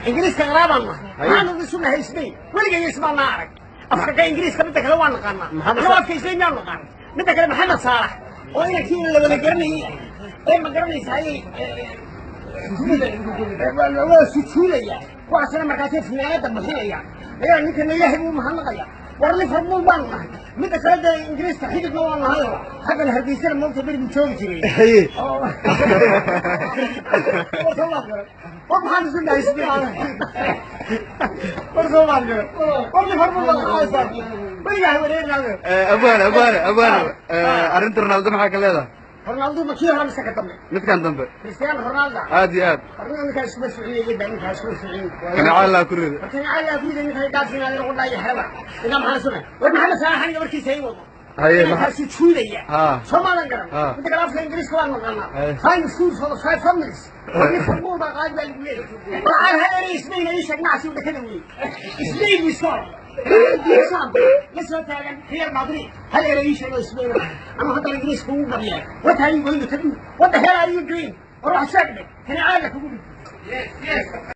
Ingiriiska qaraabaan nahay. Maxaanu isu nahay Spain? Weligay ismaanaa arag. Afka Ingiriiska midda kale waa naqaanaa. Annagu afka Spain miyaan naqaana? Midda kale, Maxamed Saalax oo inankii la wada garanayay ee, ma garanaysaay, waa sujuudaya, kuwaasna markaasay funaanada bixinaya ayaa ninkana Ilaahay buu mahadnaqaya. War Liverpool baanu nahay. Midda kale dee Ingiriiska xididna waa nahay oo xaggan Hargeysana moogta beri buu joogi jiray. War maxaan isu nahay Spain? War Soomaali garan, war Liverpool baa qaadaysaa, weligaa wareerinaayo. Abwaane, abwaane, abwaane, arrinta Ronaldo maxaa ka leedahay? Ronaldo ma kii hore mise ka dambe? Midkan dambe. Cristiano Ronaldo. Aad iyo aad. Arrinta ninkaa iskuma sociyey baa, ninkaa iskuma sociyey. Kaneecaa laa ku rida. Kaneecaa laa ku rida, ninkaa dhaafinayo lagu dhaayo xerada. Ninkaa maxaa sumay? War Maxamed Saalax aniga warkiisa ii wado. Ninkaa sujuudaya. Soomaalan garan. Midda kale, afka Ingiriiska waan naqaanaa. Fine food for the five families. War Liverpool baa qaadi baa lagu leeyahay. War aan haleelay Spain ii sheeg, nacsi u dhakada weeye. Spain we saw. La soo taagan Real Madrid, hal erey ii sheego Spain ama hadda Ingiriiska ugu gabiyaa. What are you going to do? What the hell are you doing? War wax sheeg dheh, kaneecada kugu dhig.